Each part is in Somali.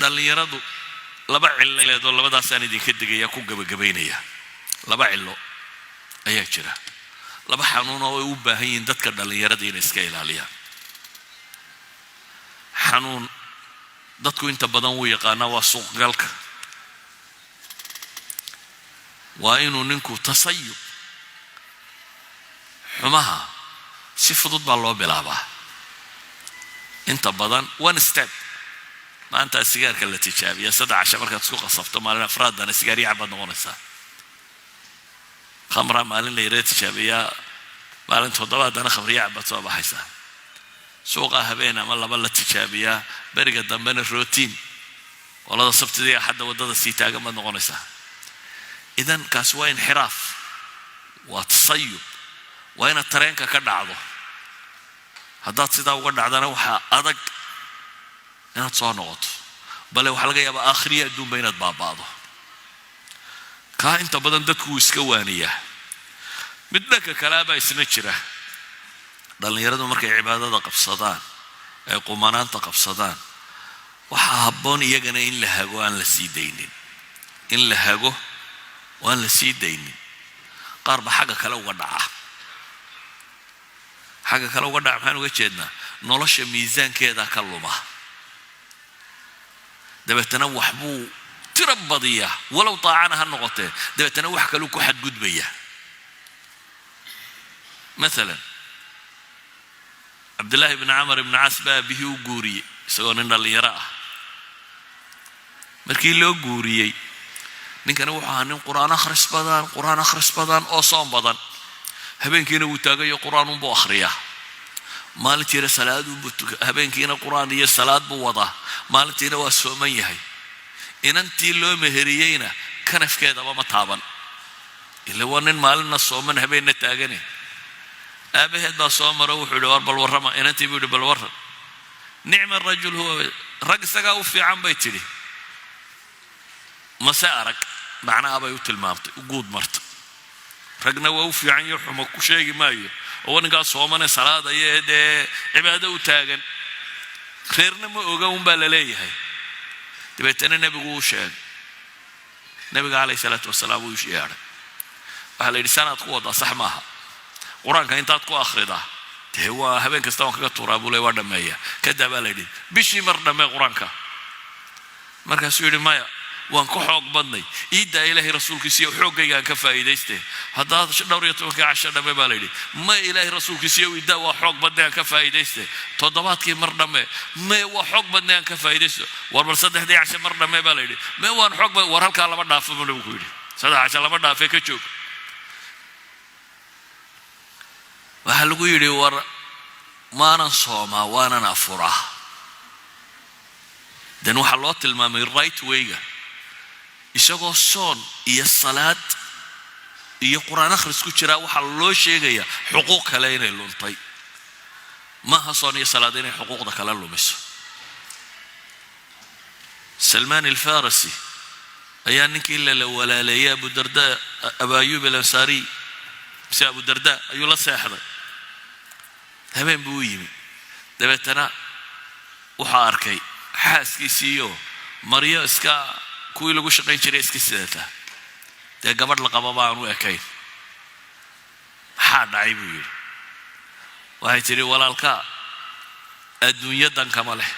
Dhallinyaradu laba cillo leedoo labadaasaan idinka digaya ku gabagabaynaya. Laba cillo ayaa jira, laba xanuun oo ay u baahan yihiin dadka dhallinyarada inay iska ilaaliyaan. Xanuun dadku inta badan wuu yaqaanaa, waa suuqgalka, waa inuu ninku tasayub xumaha si fudud baa loo bilaabaa inta badan, one step. Maanta sigaarka la tijaabiya, 3 casha markaad isku qasabto, maalin afraadana sigaar yacab baad noqonaysaa. Khamra maalin la yara tijaabiyaa, maalin toddobaadana khamriya baad soo baxaysaa. Suuqa habeen ama laba la tijaabiyaa, beriga dambena routine, qolada Sabtidii Axadda waddada sii taagan baad noqonaysaa. Idan kaasi waa inxiraaf, waa tasayub, waa inaad tareenka ka dhacdo. Haddaad sidaa uga dhacdana, waxaa adag inaad soo noqoto, bale waxaa laga yaabaa aakhiriya adduunba inaad baaba'do. Kaa inta badan dadku wuu iska waaniyaa. Mid dhanka kaleabaa isna jira. Dhallinyaradu markay cibaadada qabsadaan, ay qumanaanta qabsadaan, waxaa habboon iyagana in la hago, aan la sii daynin, in la hago oo aan la sii daynin. Qaar ba xagga kale uga dhaca. Xagga kale uga dhaca maxaan uga jeednaa? Nolosha miisaankeeda ka luma, dabeetana waxbuu tiro badiyaa, walow taacana ha noqotee, dabeetana wax kaluu ku xadgudbaya. Maalan, Cabdillaahi bni Camar ibni Caas baa aabihii u guuriyey isagoo nin dhallinyaro ah. Markii loo guuriyey, ninkani wuxuu ahaa nin Qur-aan akhris badan, Qur-aan akhris badan oo soom badan. Habeenkiina wuu taagayo, Qur-aan unbuu akhriyaa, maalintiina salaadunbuu tuka, habeenkiina Qur-aan iyo salaad buu wadaa, maalintiina waa sooman yahay. Inantii loo meheriyeyna kanafkeedaba ma taaban, ila waa nin maalinna sooman, habeenna taagane. Aabaheed baa soo maro, wuxuu yidhi, "War bal warrama." Inantii buu yidhi, "Bal warran." "Nicma rajul huwa," rag isagaa u fiican bay tidhi. Mase arag macnaha bay u tilmaamtay, u guud martay. Ragna waa u fiican iyo xumo ku sheegi maayo, oo ninkaa soomane, salaadaya, ee dee cibaado u taagan, reerna ma oga un baa la leeyahay. Dabeetana nebigu uu sheegay. Nebiga calayh salaatu wasalaam uu yeedhay. Waxaa la yidhi, "Sanaad ku waddaa sax maaha. Qur-aanka intaad ku akhridaa?" "Dee waa habeen kasta waan kaga tuuraa," buu le, "waa dhammeeya." "Kadaa," baa la yidhi, "bishii mar dhammee qur-aanka." Markaasuu yidhi, "Maya, waan ka xoog badnay, iiddaa Ilaahay rasuulkiisiiyo, xooggaygaan ka faa'iidayste." "Haddaad dhowr iyo tobanka casho dhamme," baa la yidhi. "Maya, Ilaahay rasuulkiisiiyo, iiddaa, waa xoog badnay, aan ka faa'iidayste." "Toddobaadkii mar dhamme." "Maya, waa xoog badnay, aan ka faa'iidaysto." "War bal saddexdii casho mar dhamme," baa la yidhi. "Maya, waan xoog bad." "War halkaa lama dhaafo," buu nabigu ku yidhi. "Saddex casho lama dhaafee, ka joog." Waxaa lagu yidhi, "War maanan soomaa, waanan afuraa." Den waxaa loo tilmaamay right wayga. Isagoo soon iyo salaad iyo Qur-aan akhris ku jiraa, waxaa loo sheegayaa xuquuq kale inay luntay. Maaha soon iyo salaad inay xuquuqda kale lumiso. Salmaan Alfarisi ayaa ninkii lala walaaleeyay, Abudarda, Aba Ayub Alansaariy mise Abudarda, ayuu la seexday. Habeen buu u yimi, dabeetana wuxuu arkay xaaskiisiiyo maryo iska kuwii lagu shaqayn jiray iska sidata, dee gabadh la qababa aan u ekayn. "Maxaa dhacay?" buu yidhi. Waxay tidhi, "Walaalka adduunyadan kama leh,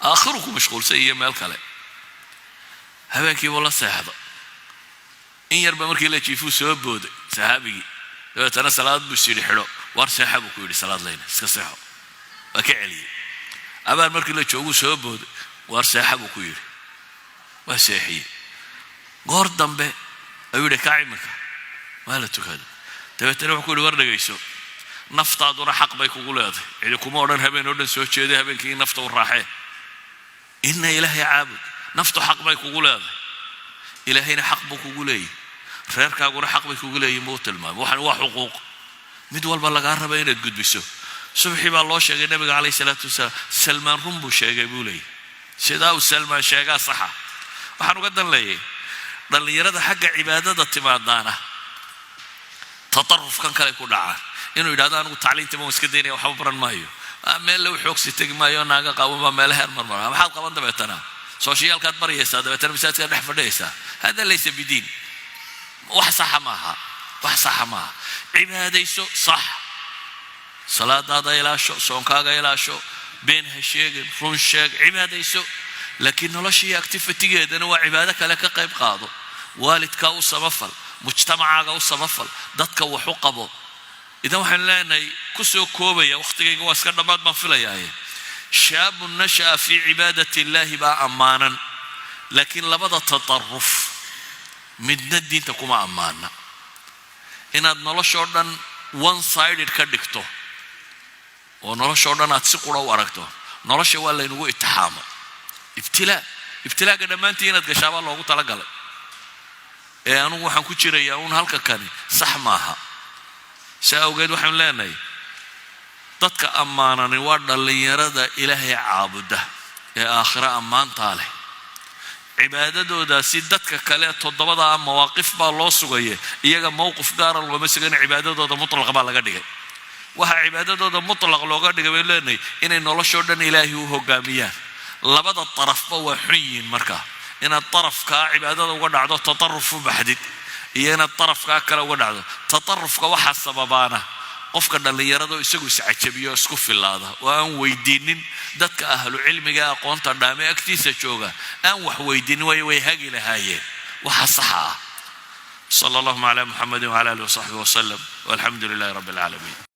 aakhiru ku mashquulsan iyo meel kale." Habeenkiibuu la seexda. In yarba markii la jiifuu soo booday saxaabigii, dabeetana salaad buu is yidhi xidho. "War seexa," buu ku yidhi, "salaad layna iska seexo." Waa ka celiyey. Abaar markii la jooguu soo booday. "Waar seexa," buu ku yidhi. Waa seexiyey. Goor dambe ayuu yidhi, "Kac iminka, waa la tukada." Dabeetana wuxuu ku yidhi, "War dhegayso, naftaaduna xaq bay kugu leedahay. Cidi kuma odhan habeen oo dhan soo jeeday, habeenkii nafta u raaxee. Inna Ilaahay caabud. Naftu xaq bay kugu leedahay, Ilaahayna xaq buu kugu leeyahy, reerkaaguna xaq bay kugu leeyihin," buu tilmaamay. Waxaan waa xuquuq mid walba lagaa raba inaad gudbiso. Subxii baa loo sheegay nabiga calayh salaatu wasalaam. "Salmaan run buu sheegay," buu leeyahy. "Sidaa uu Salmaan sheegaa saxa." Waxaan uga dan leeyay, dhallinyarada xagga cibaadada timaadaana tatarufkan kale ku dhacaan, inuu yidhahdo, "Anigu tacliintii baan iska daynaya, waxba baran maayo." Meel lagu xoogsi tegi maayo, naaga qaawan baa meelo heer marmara. Maxaad qaban dabeetana? Socialkaad baryaysaa, dabeetana masaajidkaad dhex fadhiyaysaa. هذا ليس بدين. Wax saxa maaha, wax saxa maaha. Cibaadayso, sax, salaadaada ilaasho, soonkaaga ilaasho, been ha sheegin, run sheeg, cibaadayso, laakiin noloshii activitygeedana waa cibaado kale ka qayb qaado. Waalidkaa u samafal, mujtamacaaga u samafal, dadka wax u qabo. Idan waxaan leenahay, ku soo koobaya, wakhtigayga waa iska dhammaad baan filayaaye, شاب نشأ في عبادة الله baa ammaanan, laakiin labada tataruf midna diinta kuma ammaana. Inaad noloshoo dhan one sided ka dhigto oo noloshoo dhan aad si qura u aragto, nolosha waa laynagu itixaamay, ibtilaa. Ibtilaaga dhammaantii inaad gashaabaa loogu talagalay. Ee anugu waxaan ku jirayaa uun halka kani sax maaha. Saa awgeed waxaanu leenahay, dadka ammaanani waa dhallinyarada Ilaahay caabuda ee aakhiro ammaantaa leh. Cibaadadoodaasi dadka kale toddobadaa mawaaqif baa loo sugaya, iyaga mowqif gaara looma sugan. Cibaadadooda mutlaq baa laga dhigay. Waxaa cibaadadooda mutlaq looga dhigay, baynu leenahay, inay noloshoo dhan Ilaahay u hogaamiyaan. Labada darafba waa xun yihiin. Markaa inaad darafkaa cibaadada uga dhacdo, tataruf u baxdid, iyo inaad darafkaa kale uga dhacdo tatarufka, waxaa sababaana qofka dhallinyarada isagu iscajabiyo, isku filaada oo aan weydiinin dadka ahlu cilmiga, aqoonta dhaame agtiisa jooga, aan wax weydiinin, waayo way hagi lahaayeen waxa saxa ah. صلى اللهم على محمد وعلى اله وصحبه وسلم، والحمد لله رب العالمين.